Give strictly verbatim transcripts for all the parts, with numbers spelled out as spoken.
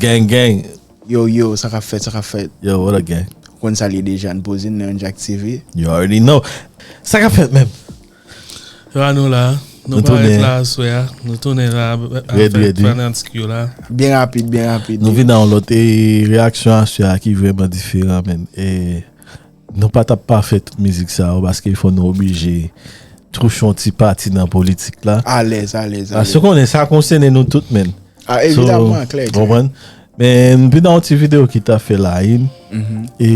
Gang, gang. Yo, yo, sa k ap fèt, sa k ap fèt. Yo, what up, gang? Ou konn sa l ye deja, n poze n nan Jack T V. You already know. Sa k ap fèt menm? Yo, a nou la. Nou parèt la aswè a. Nou tounen la avèk fanatik yo la. Byen rapid, byen rapid. Nou vin nan yon lòt e reyaksyon aswè a ki vrèman diferan, men. E nou pa t ap pa fè tout mizik sa yo paske fò nou oblije touche yon ti pati nan politik la. Alèz, alèz, alèz. Paske konnen sa konsène nou tout, men. Ah, evidamman, klè, klè. Konprann? Men m vin nan yon ti videyo ki ta fè la in. E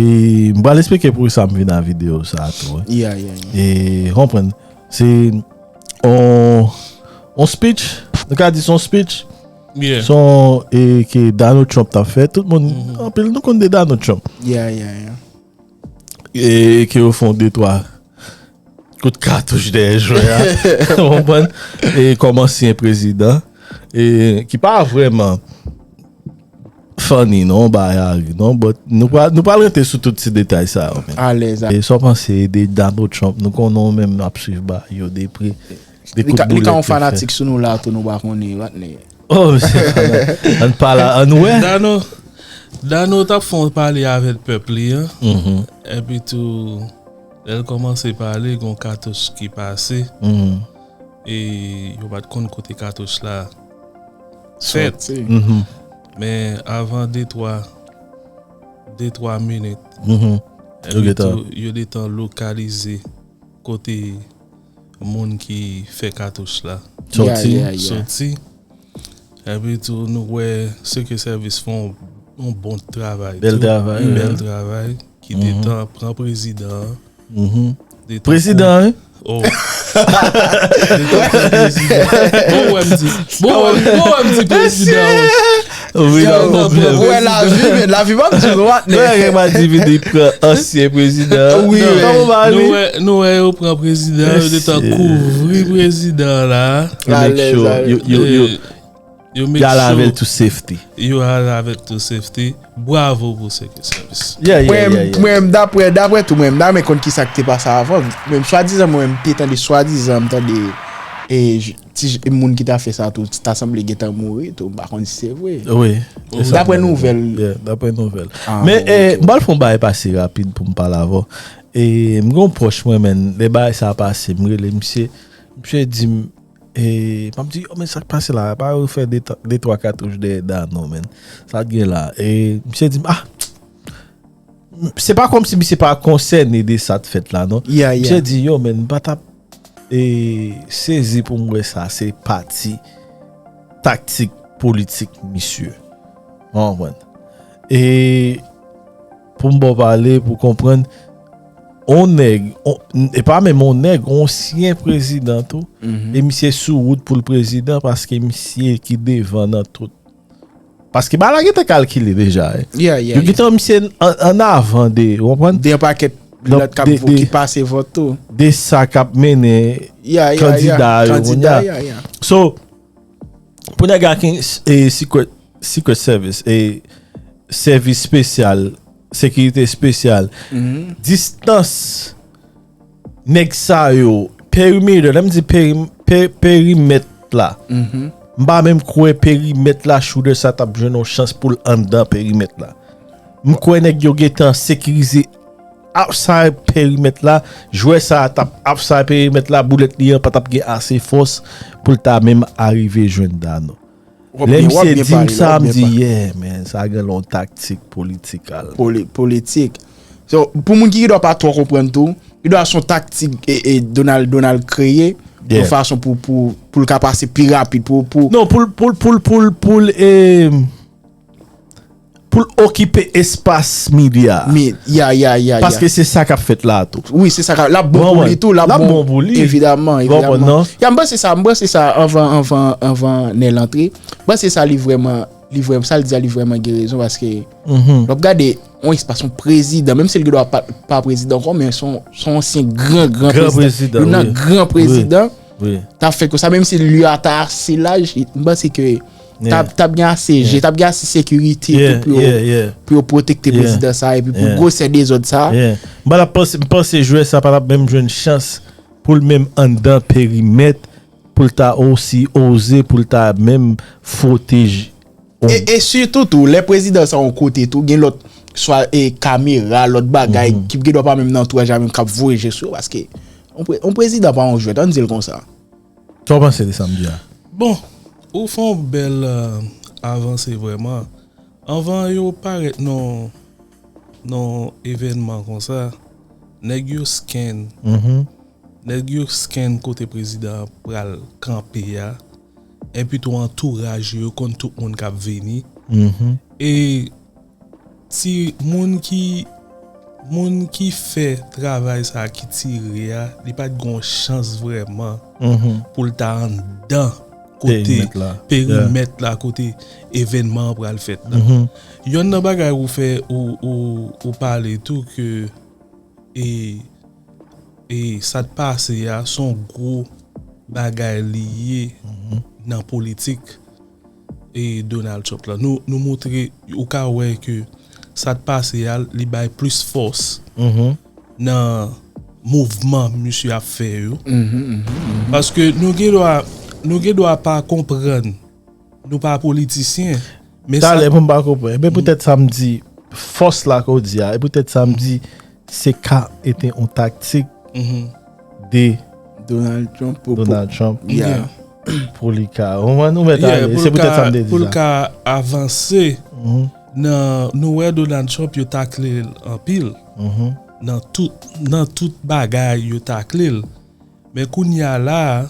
m pral esplike pou sa m vin nan videyo sa tou. Yeah, yeah, yeah. E konprann? Se on on speech, nou ka di se on speech. Yeah. Se on e ke Donald Trump ta fè. Tout moun anpil nou konn de Donald Trump. Yeah, yeah, yeah. E ke yo fè on de twa kout katouch dèyè jwè a. Ou konprann? E kòm ansyen prezidan e ki pa vrèman funny non, bagay a ri non, but nou pral nou pral rete sou tout ti detay sa yo, man. Alèz. E sa w panse de Donald Trump? Nou konnen w menm ap swiv bagay yo de pre. De Li kout ka li ka boulèt yon yo fè. Fanatik sou nou la tou, nou pa konnen, patnè. Oh, mesye, ann pale, ann wè. Dano Dano t ap fè yon pale avèk pèp li an. Mhm. Epi tou lè l kòmanse pale, gon katouch ki pase. Mhm. E yo pa t konn kote katouch la fèt. Sòti. Mhm. Men avan de twa de twa minit, Mhm. Yo epi gentan. tou yo gentan lokalize kote moun ki fè katouch la Sòti. Yeah, yeah, yeah. Sòti. Epi tou nou wè Secret Service fè yon, yon bon travay. Bèl tou. Travay. Bèl travay. Ki gentan pran prezidan an. Mhm. Gentan Prezidan, wi. Oh. Gentan pran prezidan. Bon, wè m di. Bon, wè m- bon, wè m di prezidan. Wi, Yo, non, nan men- pran Wè lavi, men lavi pa m di nou, patnè. Mwen gen mwen di vin pran ansyen prezidan. Wi, Non, wi. kòman w pa Nou li? Wè, nou wè yo pran prezidan, yo gentan Mesye. Kouvri prezidan la. Yo make Alèz, sure, alèz. yo, yo, yo, Yo make y al sure avè l to safety. Yo al avè l to safety. Bravo pou Secret Service. Yeah, yeah, Mwen, yeah, yeah. Mwen, daprè, daprè tou, mwen, m ta renmen konn ki sa k te pase avan. Men swadizan, mwen, m te tande swadizan, m tande e, j- ti j- moun ki ta fè sa tou, ta sanble gentan mouri tou, m pa konn si se vre. Wi. Daprè nouvèl. Yeah, daprè nouvèl. Ah, Men bon, eh, ok. M pral fè yon bagay pase rapid pou m pale avè w. E m gen yon pwòch mwen, men, lè bagay sa pase, m rele misye. Misye di m, e, m ap di, yo, men sa k pase la, pa yo fè de, de twa katouch dèyè Dano, men. Sa t gen la. E misye di m, ah, se pa kòmsi misye pa konsène de sa t fèt la, non. Yeah, yeah. Misye di, yo, men, m pa t ap e, sezi pou m wè sa, se pati taktik politik misye. Ou konprann? E pou m ba w pale, pou konprann, on nèg, on- e pa menm on nèg, on ansyen prezidan tou, e misye sou wout pou l prezidan paske misye ki devan nan tout. Paske bagay la gentan kalkile deja. Eh. Yeah, yeah, Yo gentan misye an, an avan de, ou konprann? De yon pakèt Donk, lòt k ap de- vo- de- ki pase vòt tou. De sa k ap mennen Yeah, yeah, kandida yeah. yo Kandida, kounye a. Yeah, yeah. So, pou nèg la gen e, secret, secret service, e sèvis espesyal, sekirite espesyal, distans nèg sa yo, perimeter, lè m di peri, pe, perimèt la, m pa menm kwè perimèt la, shooter sa t ap jwenn yon chans pou l anndan perimèt la. M kwè nèg yo gentan sekirize outside perimèt la, jwè sa a t ap outside perimèt la, boulèt li an pa t ap gen ase fòs pou l ta menm arive jwenn Dano. Lè misye di m sa, m di, yeah, man, sa gen yon taktik politikal. Politik. So, pou moun ki dwa pa twò konprann tou, li dwa se yon taktik e, e Donald, Donald kreye, yon fason pou, pou, pou l ka pase pi rapid, pou, pou... Non, pou l, pou l, pou l, pou l, pou l, e, pou l okipe espas medya. Mi, ya, ya, ya, ya. Paske se sa k ap fèt la tou. Wi, se sa k ap, l ap bon pou li tou, l ap bon pou li. Evidaman, evidaman. Ya, m panse sa, m panse sa anvan, anvan, anvan Nèl antre. M panse sa li vrèman, li vrèman, sa l di a, li vrèman gen rezon paske lè w ap gade yon espas, yon prezidan, menm si l gen dwa pa, pa prezidan ankò, men se yon, se yon ansyen gran, gran prezidan. Youn nan gran prezidan. T ap fè konsa, menm si li a ta ase laj, m panse ke t ap, t ap gen ase je, t ap gen ase sekirite tou pou yo, pou yo pwotekte prezidan sa, epi pou gwosè dezòd sa. M pa t ap panse, m panse jwè sa pa t ap menm jwenn chans pou l menm anndan perimèt, pou l ta osi oze, pou l ta menm fwote j-, E, e sitou tou, lè prezidan sa yon kote tou, gen lòt, swa e kamera, lòt bagay, ki gen dwa pa menm nan antouraj la menm k ap voye je sou yo, paske yon pre- yon prezidan pa yon jwèt, ann di l konsa. Sa w panse de sa m di a? Bon, ou fè yon bèl euh, avanse vrèman. Anvan yo parèt nan nan evènman konsa, nèg yo scan, Mhm. nèg yo scan kote prezidan an pral kanpe a, epi tou antouraj yo konn tout moun k ap vini. Mhm. E ti moun ki moun ki fè travay sa ki tire a, li pa t gon chans vrèman Mhm. pou l ta anndan kote Perimèt la. Perimèt la kote evènman an pral fèt la. Mhm. Yonn nan bagay ou fè ou, ou, ou pale tou ke e, e sa t pase a se yon gwo bagay li ye nan politik e Donald Trump la. Nou, nou montre, ou ka wè ke sa t pase a li bay plis fòs Mhm. nan mouvman misye ap fè yo. Paske nou gen dwa nou gen dwa pa konprann nou pa politisyen. Men sa Talè pou m pa konprann. Men poutèt sa m di fòs la ke w di a, e poutèt sa m di se ka ete yon taktik Mhm. de Donald Trump pou Donald Trump Yeah. pou li ka. Ou konprann? Ou mèt Yeah, ale. pou Se l poutèt ka- sa m te di pou l sa. Ka avanse Mhm. nan nou wè Donald Trump yo takle l anpil Mhm. nan tout nan tout bagay yo takle l. Men kounye a la a,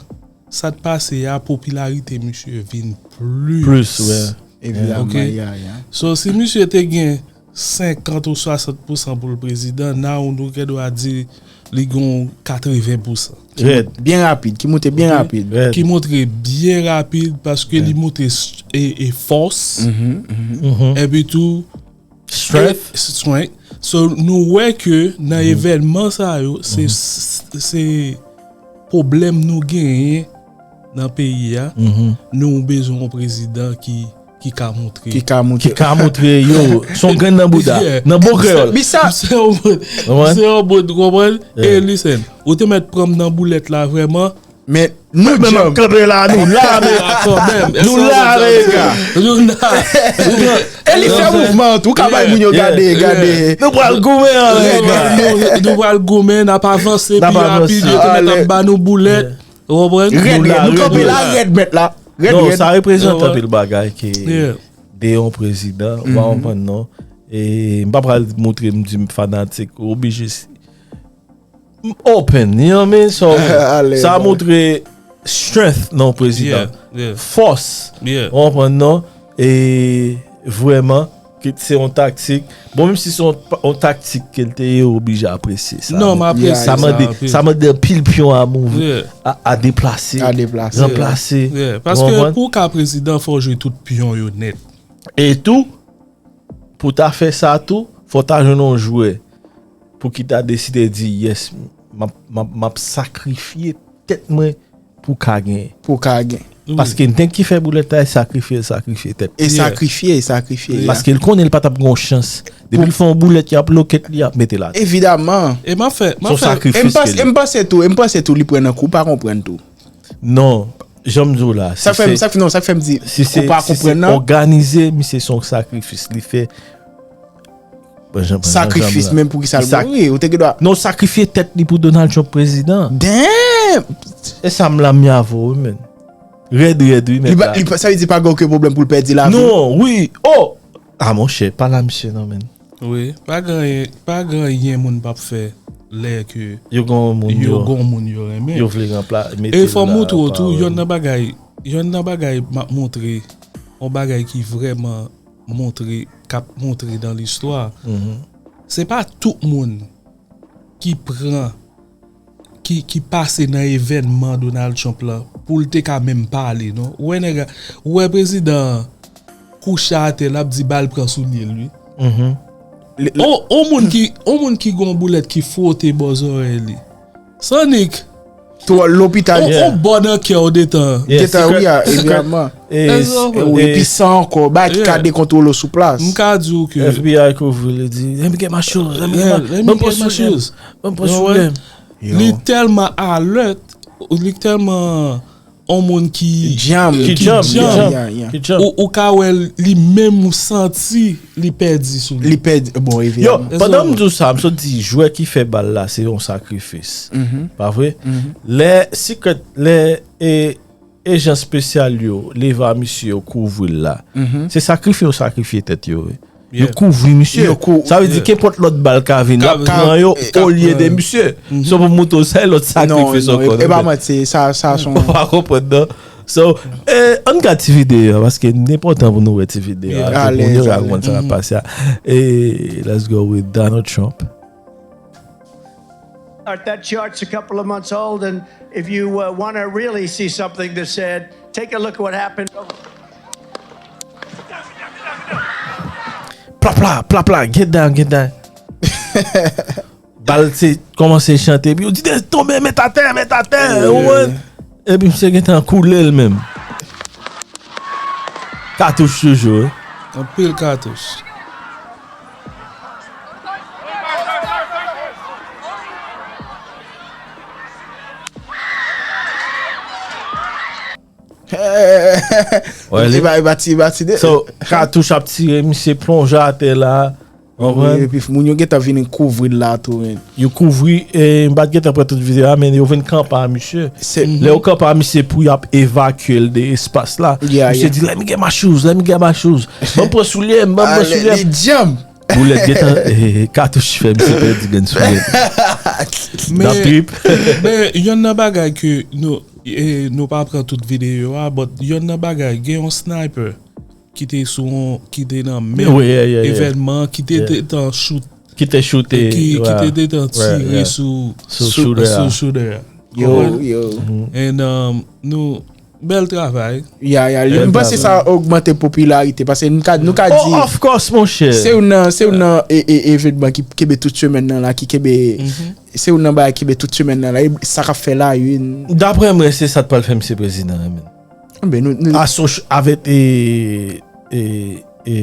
sa t pase a, popilarite misye vin plis. Plis, wè. Evidaman, Ok. ya, ya. So si misye te gen senkant ou swasant pousan pou l prezidan, now nou gen dwa di li gen katreven pousan. Rèd. Byen rapid, ki monte byen rapid. Rèd. Ki montre byen rapid paske li montre s- e, e fòs Mhm. epi tou Strength. e, strength. So nou wè ke nan evènman sa yo se s- se pwoblèm nou genyen nan peyi a. Mhm. Nou bezwen yon prezidan ki ki ka montre Ki ka monte. Ki ka montre yo. Son grenn nan bouda. Yeah. Nan bon kreyòl. Mi sa Se yon bon, Konprann? Se yon bon, konprann? E Yeah. Listen, ou te mèt pran m nan boulèt la vrèman. Men nou Men m djanm. ap kanpe la, nou la, men. Kanmenm. Nou la, Amerika. Nou la. E li fè mouvman tou, ou ka bay moun yo Yeah. gade, gade. Nou pral goumen, Amerika. Nou- Nou pral goumen, n ap avanse N ap pi avanse. rapid, yo te mèt Ale. ap ba nou boulèt. Ou konprann? Rèd, Nou la, rèd, nou kanpe rèd, la, rèd. rèd, mèt la. Rèd, Non, rèd. sa reprezante Ouais. Anpil bagay ke Yeah. de yon prezidan, ou pa konprann non. E m pa pral montre m di m fanatik, oblije si- m open, you know what I mean? So, Ale, sa bon. Montre strength nan yon prezidan. Yeah, yeah. Fòs, Yeah. ou konprann non? E vrèman, ke se yon taktik. Bon, menm si se yon, yon taktik ke l te ye, ou oblije apresye sa. Non, m apresye Sa sa mande, anpil. Sa mande anpil pyon a mouv, Yeah. a, a deplase, A deplase. ranplase. Yeah. Ou Paske konprann? Pou w ka prezidan, fò w jwe tout pyon yo nèt. E tou, pou ta fè sa tou, fò ta jwenn yon jwè pou ki ta deside di, yes, m ap, m ap, m ap sakrifye tèt mwen pou ka genyen. Pou ka gen. Wi. Paske nèg ki fè boulèt la, e sakrifye, sakrifye tèt. E Yeah. Sakrifye, e sakrifye. Yeah. Paske l konnen l pa t ap gen yon chans. Depi l fè yon boulèt, y ap lokèt li, y ap mete la. Evidaman. E m ap fè, m Son ap fè. sakrifis. E m panse, Ke e m panse tou, e m panse tou li pran nan kou, pa konprann tou. Non, jan m di w la. Sa fè m, sa fè, non, sa fè m di, Si se ou pa si se konprann nan. Òganize, misye se yon sakrifis. Li fè Bon, jan- jan- Sakrifis jan- menm pou ki sa l Li sak- mouri. Ou te gen dwa. Non, sakrifye tèt li pou Donald Trump prezidan. Damn! E sa m la m yavo, wi, men. Rèd, rèd, wi, Li men. pa, li pa, sa vle di pa gen okenn pwoblèm pou l pèdi lavi. Non, wi. Oh! Ah, monchè, pa la, misye, non, men. Wi, pa gen, pa gen anyen moun p ap fè lè ke Yo gon moun yo yo. Gon moun yo renmen. Yo vle ranpla-, mete E fò m la, montre w pa tou, wè. Yonn nan bagay, yonn nan bagay m ap montre, yon bagay ki vrèman montre, k ap montre nan listwa. Mhm. Se pa tout moun ki pran, ki, ki pase nan evènman Donald Trump la pou l te ka menm pale, non. Ou wè nèg, ou wè prezidan an kouche atè, l ap di ba l pran soulye l, wi. Mhm. Li- On, on moun ki, on moun ki gon boulèt ki fwote bò zòrèy li. Sannik, Tou lopital. on, on bò nan kè w detan. Yeah, Detan, wi, secret- a, evidaman. Eh, That's all. E wi, epi san ankò, bagay ki ka Yeah. dekontrole w sou plas. M ka di w ke F B I kouvri, li di, "Let me get my shoes, let me Yeah, get my, let me ban m get pran my soulye m, shoes. ban m pran Yo, soulye wè. m." Yo. Li tèlman alèt, li tèlman on moun ki Djanm. Ki ki djanm, ki djanm. djanm, Yeah, yeah. ki djanm. Ou, ou ka wè li menm ou santi li pèdi sou li. Li pèdi. Bon, Yo, evidaman. pandan m di w sa, m sot di jwè ki fè bal la, se yon sakrifis. Pa vre? Lè Secret, lè e, ejan espesyal yo leve a misye yo kouvri l la, se sakrifye yo sakrifye tèt yo. Wi. Yo Yeah. kouvri misye. Yo kou- Sa vle di kenpòt lòt bal ka vin, l ap Ka- pran yo ka- olye de misye. So pou montre w sa, e lòt Non, sakrifis non, ankò. e pa manti, sa, sa son. Ou pa konprann, non? So, eh, ann gad ti videyo a, paske li enpòtan pou nou wè ti videyo a. Yeah. Pou moun yo Alèz, ka alèz. Konprann sa k ap pase a. E let's go with Donald Trump. Art, that chart's a couple of months old, and if you uh, want to really see something that's sad, take a look at what happened. Pla pla, pla pla, get down, get down. Bal se kòmanse chante, epi yo di, "Tonbe, met atè, met atè." Ou konprann? Epi misye gentan koule l menm. Katouch toujou, wi. Anpil katouch. Wè, Li li- ba, li ba ti, li ba ti de. So, katouch ap tire, misye plonje atè la. Ou konprann? Epi moun yo gentan vin kouvri l la tou, men. Yo kouvri, e, m pa t gentan pran tout videyo a, men yo vin kanpe a misye. Se- Lè yo kanpe a misye pou y ap evakye l de espas la. Yeah, Misye yeah. Di, "Let me get my shoes, let me get my shoes." Ban m pran soulye m, ban m pran Ale, soulye m. li djanm. Boulèt gentan, eh, katouch fè misye pèdi grenn soulye. Men, Dap trip. Men, yonn nan bagay ke nou, e, nou pa pran tout videyo a, but yonn nan bagay, gen yon sniper ki te sou yon, ki te nan menm Wi, yeah, yeah, yeah. Evènman, ki te Yeah. te tan shoot, Ki te choute. ki, ki te te tan Right, tire yeah. sou, Sou sou, shooter a. sou shooter a. Yo, yo. And, um, nou, bèl travay. Ya, ya, Bèl m panse travay. Sa ogmante popilarite, paske nou ka, nou ka Oh, di, of course, monchè. Se youn nan, se youn nan e, e, evenman ki kenbe tout semèn nan la, ki kenbe, se youn nan bagay ki kenbe tout semèn nan la, e sa k ap fè la, wi. Daprè mwen, se sa k pral fè misye prezidan, men. Ben, nou, nou, Asoch avèk e, e, e,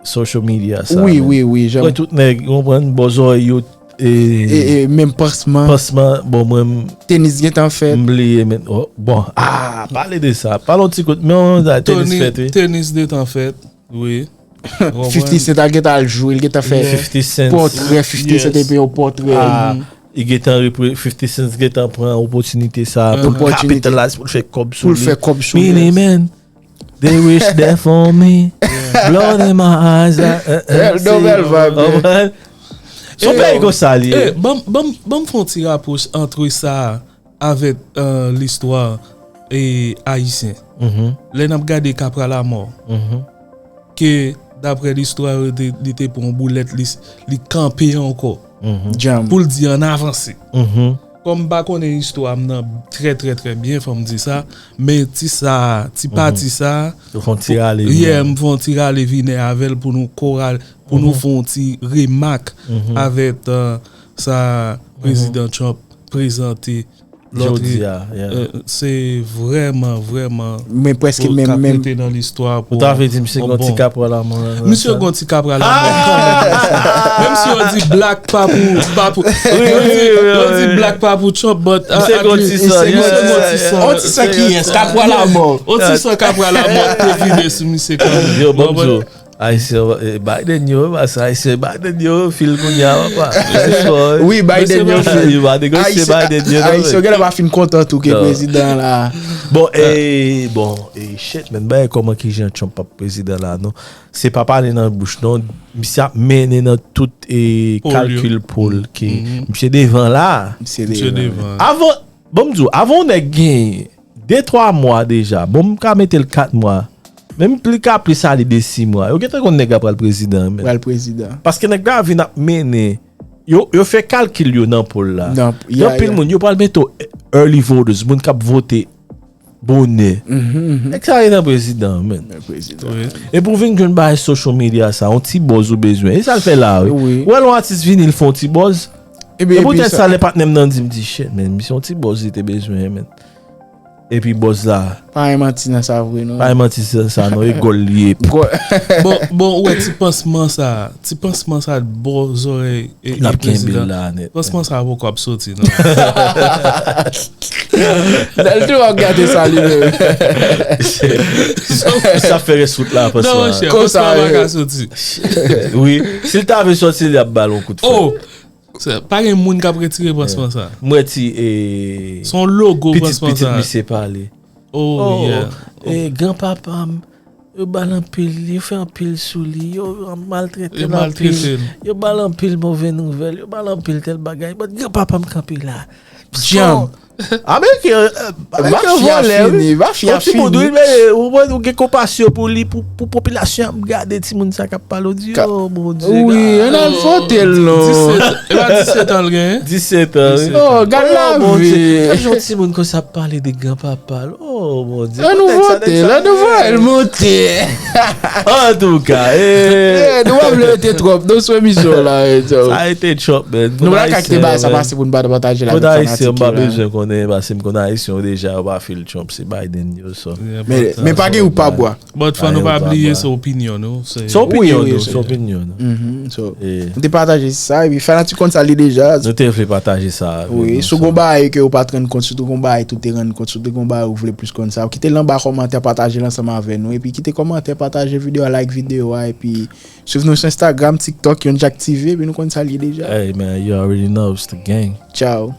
social media sa. wi, Men. Wi, wi, jan. Wè tout nèg, ou konprann, bò zòrèy yo, e, E, e, menm pansman, pansman, bon, mwen, m, tenis gentan fèt. m bliye, men, oh, bon, ah, pale de sa. Pale yon ti kout, men yon tenis Tony, fèt, wi. Tenis de tan fèt, wi. fifty Cent al gentan al jwe, l gentan fè fifty Cent. Pòtrè fifty Cent, Yes. Epi yon pòtrè. Ah, li gentan repre-, fifty Cent gentan pran opòtinite sa pou Opòtinite. Capitalize, pou l fè kòb sou Pou l li. fè kòb sou Mini, li. Man, they wish death on me. Blood in my eyes. Uh, uh, uh, Bèl, non, bèl vibe, oh, man. Man. Son peyi konsa li ye. Eh, ban m, ban m, ban m fè yon ti rapwoch antre sa avèk, euh, listwa e ayisyen. Lè n ap gade Kapra Lamò, ke daprè listwa yo, te, li te pran yon boulèt, li, li kanpe ankò Djanm. Pou l di ann avanse. Kòm m pa konnen istwa m nan trè, trè, trè byen, fò m di sa, men ti sa, ti pati sa, Yo fè yon ti rale. Yeah, m fè yon ti rale vini avè l pou nou koral, pou nou fè yon ti remak avèk, euh, sa Prezidan Trump prezante lòt. Jodi a, yeah. Euh, se vrèman, vrèman Men prèske pou menm, k ap menm. Rete nan listwa pou Ou ta vle di misye yon gon ti bon. Kapra Lamò. Misye gon ti Kapra Lamò. Menm si yo di black pa pou, pa pou, yo di, yo di black pa pou Trump, but Misye at gon least ti san, misye yeah, gon ti yeah, san. On ti san kiyès, Kapra Lamò. On ti san Kapra Lamò te vide sou misye kanmenm. Yo, bon, bon, Ayisyen, eh, Biden yo, pa sa, Ayisyen, Biden yo, fil kounye a, papa. Wi, Biden yo Ayisyen, fil. Yo, pa negosye Biden yo, non, Ayisyen, yo genlè pa fin kontan tou ke prezidan la. Bon, e, bon, e, shit, men, bay kòman ki jan Trump ap prezidan la, non. Se pa pale nan bouch, non. Misye ap mennen nan tout, e, kalkil poll ke misye devan la. Misye devan. Avan, bon, m di w, avan yon nèg gen de twa mwa deja, bon, m ka mete l kat mwa, menm pli ka plis ale de sis mwa, yo gentan konn nèg la pral prezidan, men. Pral prezidan. Paske nèg la vin ap mennen, yo, yo fè kalkil yo nan poll la. Nan, yeah, Gen anpil yeah. Moun, yo pral mete w early voters, moun k ap vote bonè. Nèg sa gentan prezidan, men. Prezidan. E pou vin jwenn bagay social media sa, yon ti buzz ou bezwen. E sa l fè la, wi. Wi. Ou wè lè yon atis vini, l fè yon ti buzz. E poutèt sa, lè patnè m nan di m, di, shit, men, misye yon ti buzz li te bezwen, men. Epi bòs la. Pa gen manti nan sa vre non. Pa gen manti nan sa non, e gòl li ye. Gò- Bon, bon, ou wè ti pansman sa, ti pansman sa bò zòrèy e, N ap e kenbe prezidan. La nèt. Pansman sa poko ap soti non. Lè l tou ap gade sa li menm. Sa fè rès wout la Non, pansman. Monchè, Konsa, pansman pa eh. Ka soti. Wi, si l ta vle sòti, li ap ba l yon kout fwèt. Oh! Se- Pa gen moun k ap retire pansman sa. Mwen ti e Son logo pitit pansman pitit sa. Misye pale. Oh, yeah. E granpapa m, yo ba l anpil, yo fè anpil sou li, yo maltrete Yo l maltrete anpil. l. Yo ba l anpil move nouvèl, yo ba l anpil tèl bagay. But granpapa m kanpe la. Djanm. Ameriken, Ameriken Mafya vòlè, fini, wi. mafya Yon ti moun, fini. Wi, men ou wè, ou gen konpasyon pou li, pou, pou popilasyon an, gade ti moun sa k ap pale, ou di, Ka- oh, mon Dye. Wi, yo nan vote l non. Disèt, e pa disèt an l genyen? Disèt an, wi. Oh, gad la Oh, mon Dye. vi. Yon ti moun konsa ap pale de granpapa l. Oh, mon Dye. An nou vote l, an nou voye l monte. Antouka, eh, Eh, nou pa vle rete twòp, nou sou emisyon la. Eh, so. Sa rete Trump, man. Nou pa ka kite bagay sa pase pou n pa pataje la. Pou Ayisyen, m pa bezwen konnen, paske m konn Ayisyen yo deja, yo pa feel Trump, se Biden yo, so. Men men pa gen ou pa bwa. But fò nou pa bliye se opinyon nou. Se Se opinyon wi, nou, se- se opinyon nou. Mhm, so, Eh, Nou te pataje sa, epi fanatik konn sa li deja. Nou te vle pataje sa. Avèk Wi, nou, si w so. Gon bagay ke ou pa t rann kont, si w te gon bagay, tout te rann kont, si w te gon bagay, ou vle plis konn sa. Kite l anba kòmantè, pataje l ansanm avè nou. Epi kite kòmantè, pataje videyo a, like videyo a, epi swiv nou sou Instagram, TikTok, yon Jack T V, epi nou konn sa li deja. Hey, man, you already know it's the gang. Ciao.